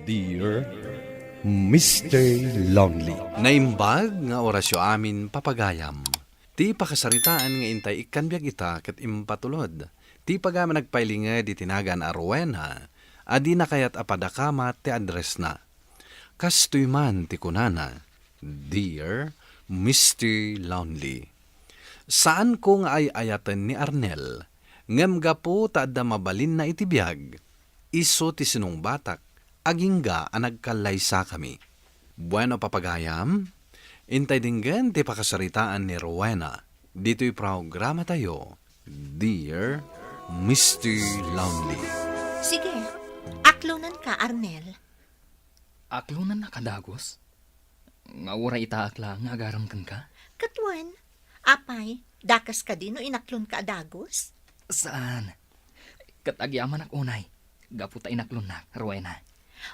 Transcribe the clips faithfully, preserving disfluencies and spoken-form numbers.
Dear Mister Lonely. Naimbag nga orasyo amin, papagayam. Ti pakasaritaan nga intay ikkan biag ita ket impatulod. Ti pagayam a nagpailinged iti nagan a Rowena a dina kayat a padakamat ti addressna. Kastoy man ti kunana, "Dear Mister Lonely, saanko nga ay-ayaten ni Arnel, ngem gapu ta adda mabalinna iti biag, isu ti sinungbatak, agingga a nagkallaysakami." Bueno, papagayam, intay denggen ti pakasaritaan ni Rowena ditoy programatayo, Dear Mister Lonely. Sige, aklonanka, Arnel. Aklonannak a dagus? Nga uray itaak laeng nga agaram kenka? Ket wen, apay, dakes kadi no inaklonka a dagus? Saan. Ket agyamanak unay, gapu ta inaklonnak, Rowena.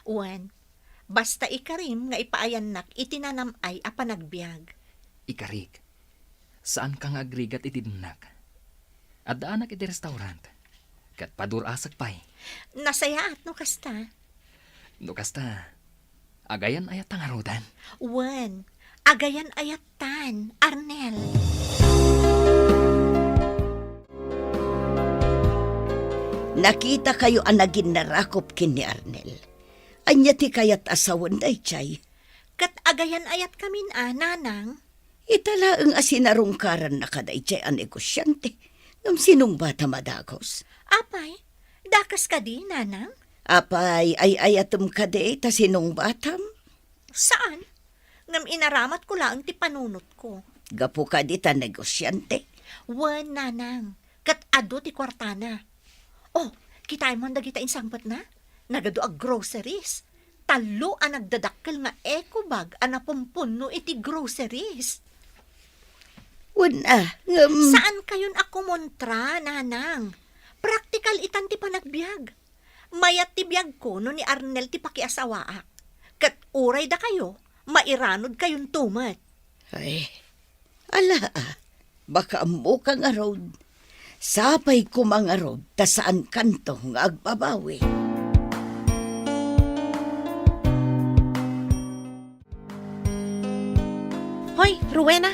Wen, basta ikarim nga ipaayannak iti nanam-ay a panagbiag. Ikarik, saanka nga agrigat iti demnak. Addaanak iti restaurant, ket padur-asek pay. Nasayaat no kasta. No kasta, agayan-ayatta ngaruden? Wen, agayan-ayattan, Arnel. Nakitakayo a naginnarakop ken ni Arnel. Ania ti kayat a sawen daydiay? Ket agayan-ayatkamin a, nanang. Ita laeng a sinarungkaranna kadaydiay a negosiante, ngem sinungbatam a dagus. Apay, dakes kadi, nanang? Apay, ay-ayatem kadi ta sinungbatam? Saan. Ngem inaramatko laeng ti panunotko. Gapu kadi ta negosiante? Wen, nanang. Ket adu ti kuartana. Oh, kitaem man dagita insangpetna? Nagadu a groceries. Tallo a nagdadakkel nga eco bag a napumpunno iti groceries. Wen a, ngem saankayon a kumontra, nanang. Praktikal itan ti panagbiag. Mayat ti biagko no ni Arnel ti pakiasawaak. Ket uray dakayo, mairanodkayonto met. Ay, ala, a, baka ammoka ngarud. Sapay koma ngarud ta saankanto nga agbabawi. Hoy, Rowena!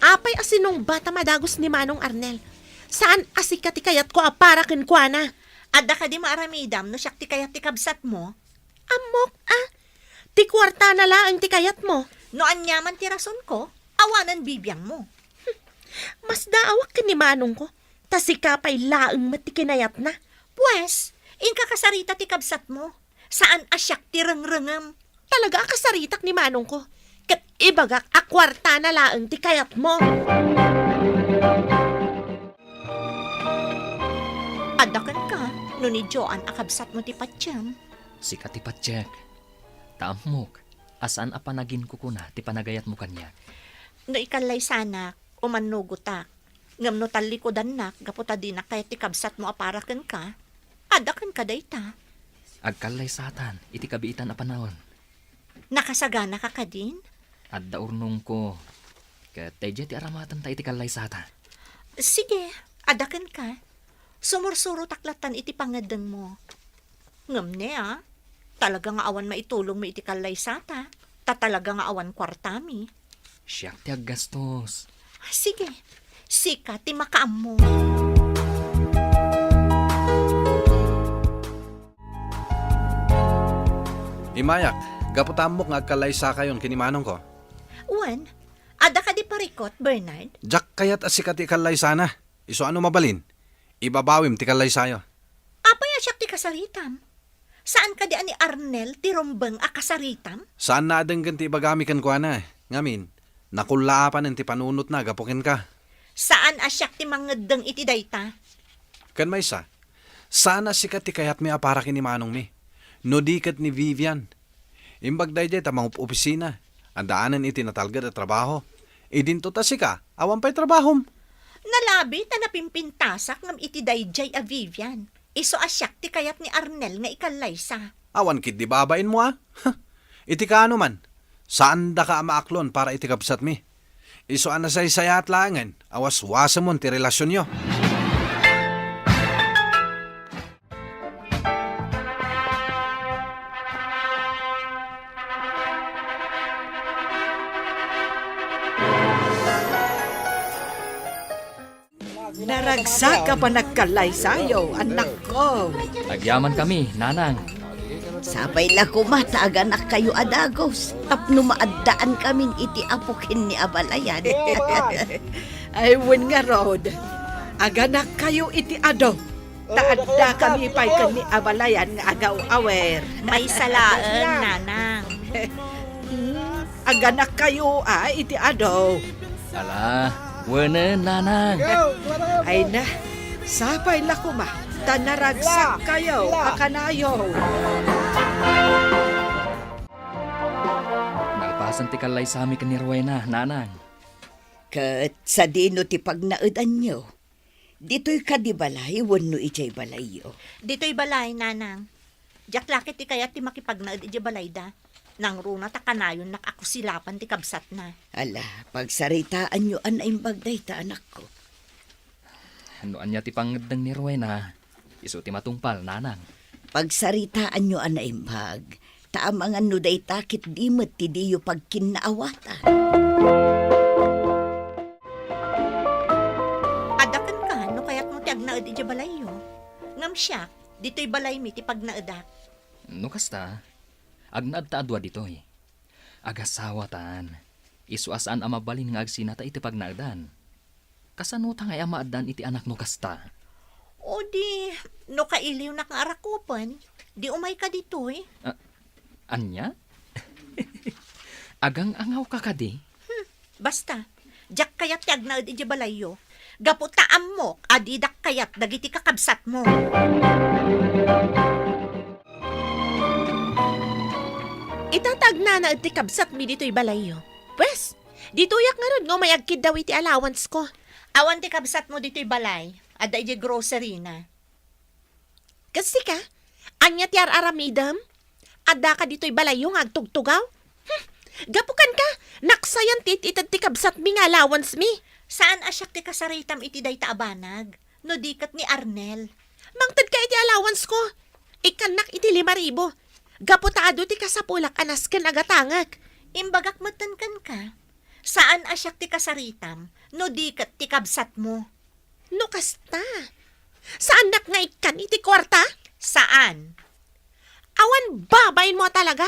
Apay a sinungbatam a dagus ni Manong Arnel? Saan a sika ti kayatko a para kenkuana? Adda kadi maaramidam no siak ti kayat ti kabsatmo? Ammok, a. Ti kuartana laeng ti kayatmo. No aniaman ti rasonko, awanen bibiangmo. Masdaawak ken ni manongko, ta sika pay laeng met ti kinayatna. Pues, inka kasarita ti kabsatmo. Saan a siak ti rengrengem. Talaga a kasaritak ni manongko, ket ibagak a kuartana laeng ti kayatmo. Adda kenka, no ni Joan a kabsatmo ti patiem. Sika ti patiek. Ta ammok a saan a panaginkukuna ti panagayatmo kaniak. No ikallaysanak, umannugotak. Ngem no tallikudannak gapu ta dinak kayat ti kabsatmo a para kenka, adda kenka dayta. Agkallaysatan iti kabiitan a panawen. Nakasaganaka kadin? Adda urnongko. Ket daydiay ti aramatenta iti kallaysata. Sige, adda kenka. Sumursurotak lattan iti pangeddengmo. Ngem ne, a, talaga nga awan maitulongmi iti kallaysata, ta talaga nga awan kuartami. Siak ti aggastos. Sige, sika ti makaammo. Imayak, gapu ta ammok nga agkallaysakayon ken ni manongko. Wen, adda kadi parikut, Bernard? Diak kayat a sika ti ikallaysana. Isu a no mabalin, ibabawim ti kallaysayo. Apay a siak ti kasaritam? Saan kadi a ni Arnel ti rumbeng a kasaritam? Saanna a denggen ti ibagami kenkuana. Ngamin, nakullaapanen ti panunotna gapu kenka. Saan a siak ti mangeddeng iti dayta. Ken maysa, saan a sika ti kayatmi a para ken ni manongmi, no di ket ni Vivian. Imbag daydiay ta mangup-opisina, addaanen iti natalged a trabaho. Idinto ta sika, awan pay trabahom. Nalabi ta napimpintasak ngem iti daydiay a Vivian. Isu a siak ti kayat ni Arnel nga ikallaysa. Awan ketdi babainmo, a? Iti kaano man, saandaka a maaklon para iti kabsatmi. Isu a nasaysayaat laengen a waswasemon ti relasionyo. Agsak a panagkallaysayo, annakko. Agyamankami, nanang. Sapay la koma ta aganakkayo a dagus tapno maaddakamin iti apo ken ni abalayan. Ay, wen ngarud, aganakkayo iti adu. Ta addakami pay ken ni abalayan nga agaw-awer. Maysa laeng, nanang. Aganakkayo a iti adu. Ala, wenen, nanang. Ay na, sapay la koma, ta naragsakkayo a kanayon. Nalpasen ti kallaysami ken ni Rowena, nanang. Ket sadino ti pagnaedanyo? Ditoy kadi balay wenno idiay balayyo? Ditoy balay, nanang. Diak la ket ti kayat ti makipagnaed idiay balayda. Nangruna ta kanayonnak a kusilapan ti kabsatna. Ala, pagsaritaanyo a naimbag dayta, anakko. No ania ti pangngeddeng ni Rowena, isu ti matungpal, nanang. Pagsaritaanyo a naimbag, ta amangan no dayta ket di met ti diyo pagkinnaawatan. Adda kenka no kayatmo ti agnaed idiay balayyo. Ngem siak, ditoy balaymi ti pagnaedak. No kasta, agnaedta a dua ditoy. Agasawatan, isu a saan a mabalin nga agsinata iti pagnaedan. Kasano ta ngay a maaddaan iti anak no kasta? O di, no kailiwnak nga arakupen, di umayka ditoy. Ah, ania? Agang-angawka kadi? Hmm, basta, diak kayat ti agnaed idiay balayyo. Gapu ta ammok a didak kayat dagiti kakabsatmo. Ita ta agnanaed ti kabsatmi ditoy balayyo. Pues, ditoyak ngarud nga umay agkiddaw iti allowance ko. Awan ti kabsatmo ditoy balay. Adda idiay grocery na. Kas sika, ania ti ar-aramidem? Addaka ditoy balayyo nga agtugtugaw? Hmm, gapu kenka, naksayan ti it-ited ti kabsatmi nga allowance mi. Saan a siak ti kasaritam iti dayta a banag, no di ket ni Arnel. Mangtedka iti allowance ko. Ikkannak iti lima ribu. Gapu ta adu ti kasapulak a nasken a gatangek. Imbagak metten kenka, saan a siak ti kasaritam, no di ket ti kabsatmo. No kasta, saannak nga ikkan iti kuarta? Saan? Awan babainmo a talaga?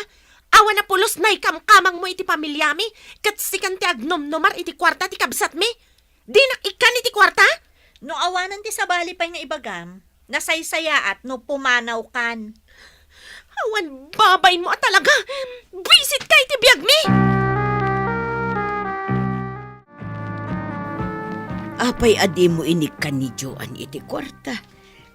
Awan a pulos naikamkamangmo iti pamiliami, ket sikan ti agnomnomar iti kuarta ti kabsatmi? Dinak ikkan iti kuarta? No awanen ti sabali pay nga ibagam, nasaysayaat no pumanawkan. Awan babainmo a talaga! Buisitka iti biagmi! Apay a dimo inikkan ni Joan iti kuarta,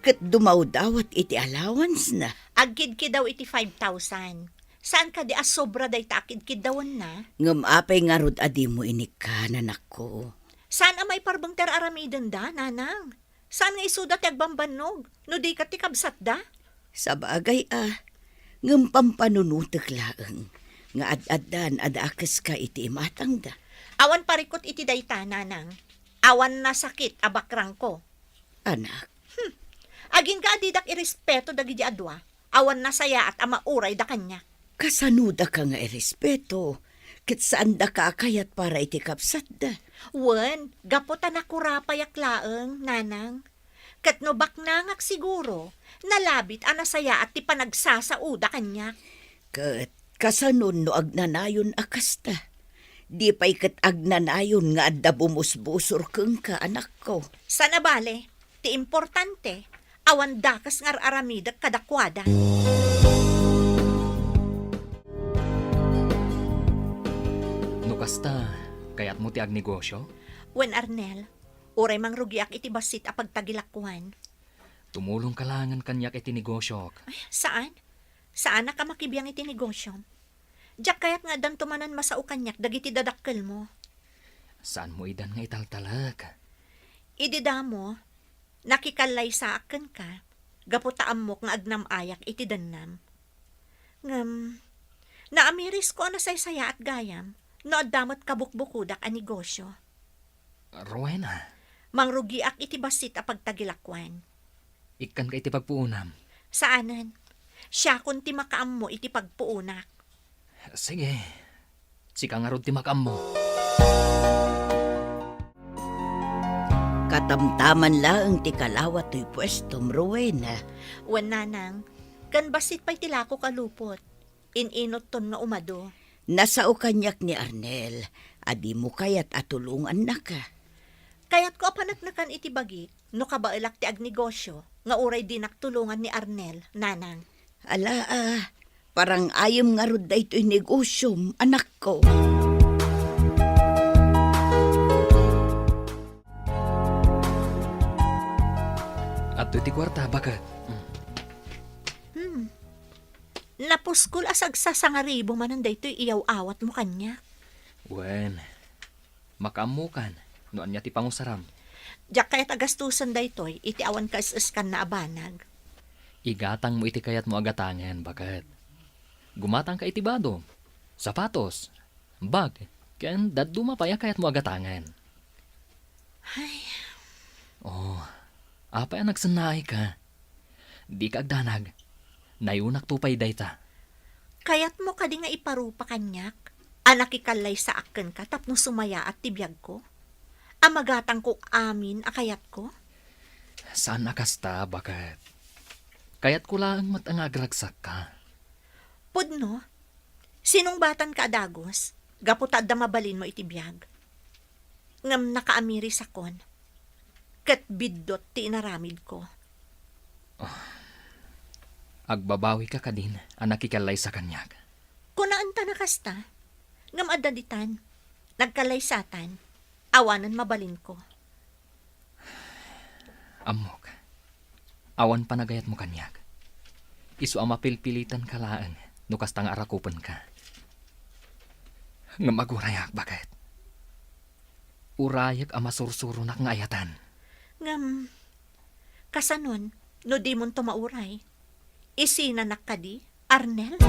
ket dumawdawat iti allowance na? Agkidkidaw iti five thousand. Saan kadi a sobra dayta a kidkiddawenna? Ngem apay ngarud a dimo inikkan, anakko? Saan a maiparbeng ti ar-aramidenda, nanang? Saan nga isuda ti agbambannog, no di ket ti kabsatda? Sabagay a, ngem pampanunotek laeng nga ad-addan a dakeska iti imatangda. Awan parikut iti dayta, nanang. Awan nasakit a bakrangko. Anak. Hmm. Agingga a didak irespeto dagidi a dua. Awan nasayaat a maurayda kaniak. Kasanodaka nga irespeto, ket saandaka a kayat para iti kabsatda? Wen, gapu ta nakurapayak laeng, nanang. Ket no baknangak siguro, nalabit a nasayaat ti panagsasaoda kaniak. Ket kasanon no agnanayon a kasta? Di pay ket agnanayon nga adda bumusbusor kenka, anakko. Saan a bale, ti importante, awan dakes nga ar-aramidek kadakuada. No kasta, kayatmo ti agnegosio? Wen, Arnel, uray mangrugiak iti bassit a pagtagilakuan. Tumulongka laengen kaniak iti negosiok. Ay, saan? Saanak a makibiang iti negosiom. Diak kayat nga addanto manen masao kaniak dagiti dadakkelmo. Saanmo idan nga italtalek? Idi damo, nakikallaysaak kenka, gapu ta ammok nga agnam-ayak iti dennam. Ngem, naamirisko a nasaysayaat gayam no adda met kabukbukodak a negosio. Rowena. Mangrugiak iti bassit a pagtagilakuan. Ikkanka iti pagpuonam. Saanen. Siakon ti makaammo iti pagpuonak. Sige. Sika ngarud ti makaammo. Katamtaman laeng ti kalawa toy puestom, Rowena. Wen, nanang, ken bassit pay ti lakok a lupot. In-inutton nga umadu. Nasao kaniak ni Arnel, a dimo kayat a tulongannaka. Kayatko a paneknekan iti bagik no kabaelak ti agnegosio nga uray dinak tulongan ni Arnel, nanang. Ala, a, parang-ayem ngarud daytoy negosiom, anakko. Adtoy ti kuarta, baket. Hmm. Napuskol a sagsasangaribo manen daytoy iyaw-awatmo kaniak. Wen, makaammokan no ania ti pangusaram. Diak kayat a gastusen daytoy iti awan kaes-eskanna a banag. Igatangmo iti kayatmo a gatangen, baket. Gumatangka iti badom, sapatos, bag, ken dadduma pay a kayatmo a gatangen. Ay. Oh, apay a nagsennaayka? Dika agdanag. Nayonakto pay dayta. Kayatmo kadi nga iparupa kaniak a nakikallaysaak kenka tapno sumayaat ti biagko? A magatangko amin a kayatko? Saan a kasta, baket. Kayatko laeng met nga agragsakka. Pudno, sinungbatanka a dagus gapu ta adda mabalinmo iti biag. Ngem nakaamirisakon, ket biddut ti inaramidko. Ah, agbabawika kadin a nakikallaysa kaniak? Kunaenta a kasta, ngem adda ditan, nagkallaysatan, awanen mabalinko. Ammok, awan panagayatmo kaniak. Isu a mapilpilitanka laeng no kasta nga arakupenka. Ngem agurayak, baket. Urayek a masursuronak nga ayatan. Ngem, kasanon, no dimonto mauray? Isinanak kadi, Arnel?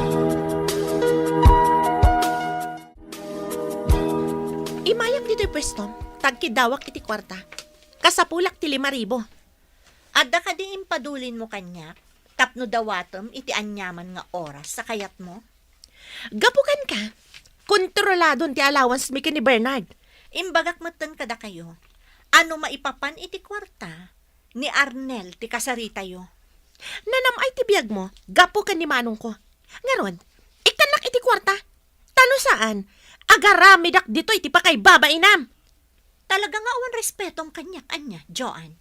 Imayak ditoy puestom, ta agkiddawak iti kuarta. Kasapulak ti lima ribu. Adda kadi impadulinmo kaniak tapno dawatem iti aniaman nga oras a kayatmo? Gapu kenka, kontroladon ti allowance mi ken ni Bernard. Imbagak metten kadakayo a no maipapan iti kuarta, ni Arnel ti kasaritayo. Nanam-ay ti biagmo gapu ken ni manongko. Ngarud, ikkannak iti kuarta. Ta no saan, agaramidak ditoy ti pakaibabainam. Talaga nga awan respetom kaniak, ania, Joan?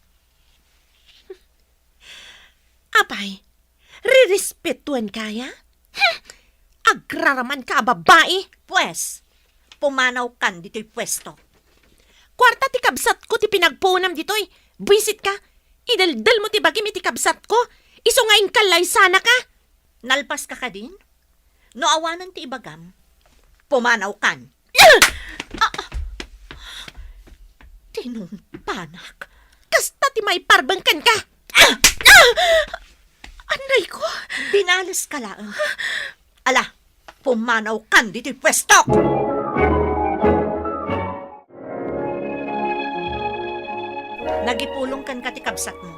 Apay, rirespetuanka aya? Hmm! Agraramanka a babai! Pues, pumanawkan ditoy puesto. Kuarta ti kabsatko ti pinagpuonam ditoy. Buisitka, idaldelmo ti bagim iti kabsatko. Isu nga inkallaysanaka. Nalpaska kadin? No awanen ti ibagam, pumanawkan. Ah! Ah! Tinungpanak. Kasta ti maiparbeng kenka. Ah! Ah! Anayko! Dinaleska laeng. Ala, pumanawkan ditoy puestok! Nagipulong kenka ti kabsatmo,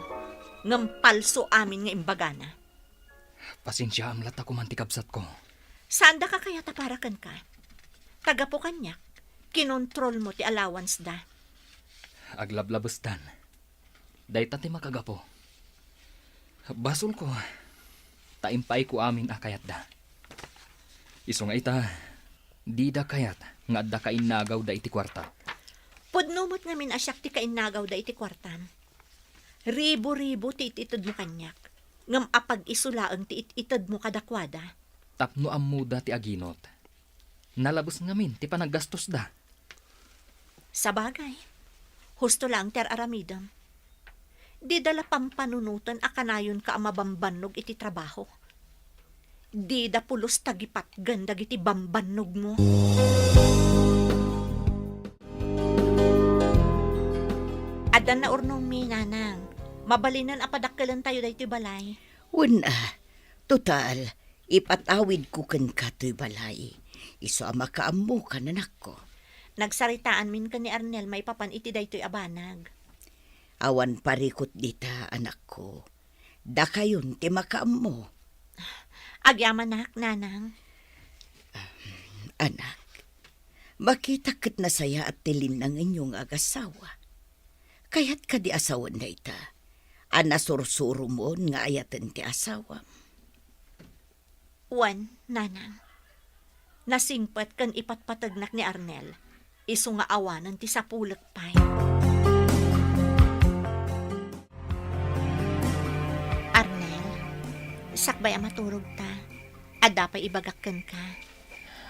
ngem palso amin nga imbagana. Pasensiaam latta koman ti kabsatko. Saandaka kayat a para kenka? Ta gapu kaniak, kinontrolmo ti allowance da. Aglablabesdan. Dayta ti makagapu. Basolko, ta impaayko amin a kayatda. Isu nga ita, dida kayat nga adda kainnagawda iti kuarta. Pudno met ngamin a siak ti kainnagawda iti kuartam. Ribu-ribu ti it-itedmo kaniak, ngem apag-isu laeng ti it-itedmo kadakuada. Tapno ammoda ti aginot, nalabes ngamin ti panaggastosda. Sabagay, husto laeng ti ar-aramidem. Dida la pampanunoten a kanayonka a mabambannog iti trabaho. Dida pulos tagipatgen dagiti bambannogmo. Addan naurnongmi, nanang. Mabalinen a padakkelentayo daytoy balay. Wen a, total, ipatawidko kenka toy balay. Isu a makaammokan, anakko. Nagsaritaanmin ken ni Arnel maipapan iti daytoy a banag. Awan parikut dita, anakko. Dakayon ti makaammo. Agyamanak, nanang. Anak, makitak ket nasayaat ti linnangenyo nga agasawa. Kayat kadi a sawen dayta a nasursuromon nga ayaten ti asawam? Wen, nanang. Nasingpet ken ipatpategnak ni Arnel, isu nga awanen ti sapulek pay. Arnel, sakbay a maturogta, adda pay ibagak kenka.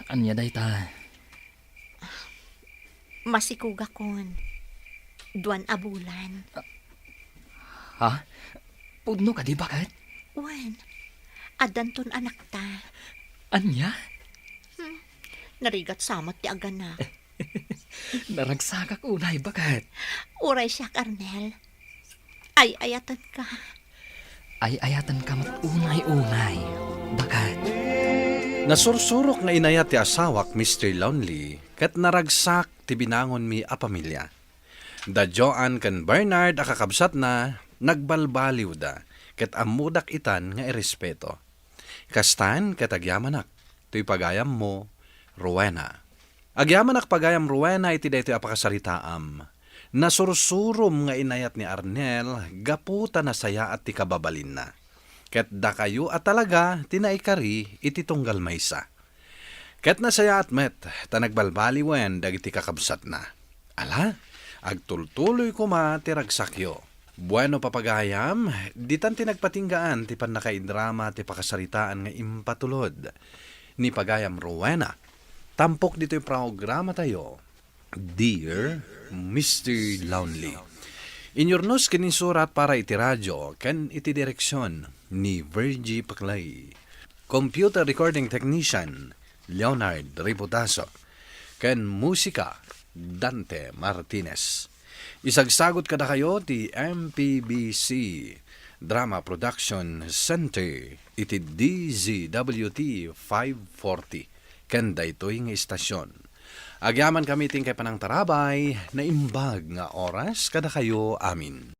Ania dayta? Masikogakon. Duan a bulan. Ha? Pudno kadi, baket? Wen, addanton anakta. Ania? Hmm, narigat sa met ti aganak. Naragsakak unay, baket? Uray siak, Arnel. Ay-ayatenka. Ay-ayatenka met unay-unay, baket? Nasursurok nga inayat ti asawak, Mister Lonely, ket naragsak ti binangonmi a pamilia. Da Joan ken Bernard a kakabsatna, nagbalbaliwda, ket ammodak itan nga irespeto. Kastan ket agyamanak, toy pagayammo, Rowena. Agyamanak pagayam, Rowena, iti daytoy a pakasaritaam. Nasursurom nga inayat ni Arnel gapu ta nasayaat ti kababalinna. Ket dakayo a talaga ti naikari iti tunggal maysa. Ket nasayaat met ta nagbalbaliwen dagiti kakabsatna. Ala, agtultuloy koma ti ragsakyo. Bueno, papagayam, ditan ti nagpatinggaan ti pannakaidrama ti pakasaritaan nga impatulod ni pagayam Rowena. Tampok ditoy programatayo, Dear Mister Lonely. Inyurnos ken insurat para iti radio ken iti direksion ni Virgie Paclay. Computer recording technician, Leonard Riputaso. Ken musika, Dante Martinez. Isagsagot kadakayo ti M P B C Drama Production Center iti D Z W T five forty. Ken daytoy nga istasyon. Agyamankami ti inkay panangtarabay, naimbag nga oras kadakayo amin.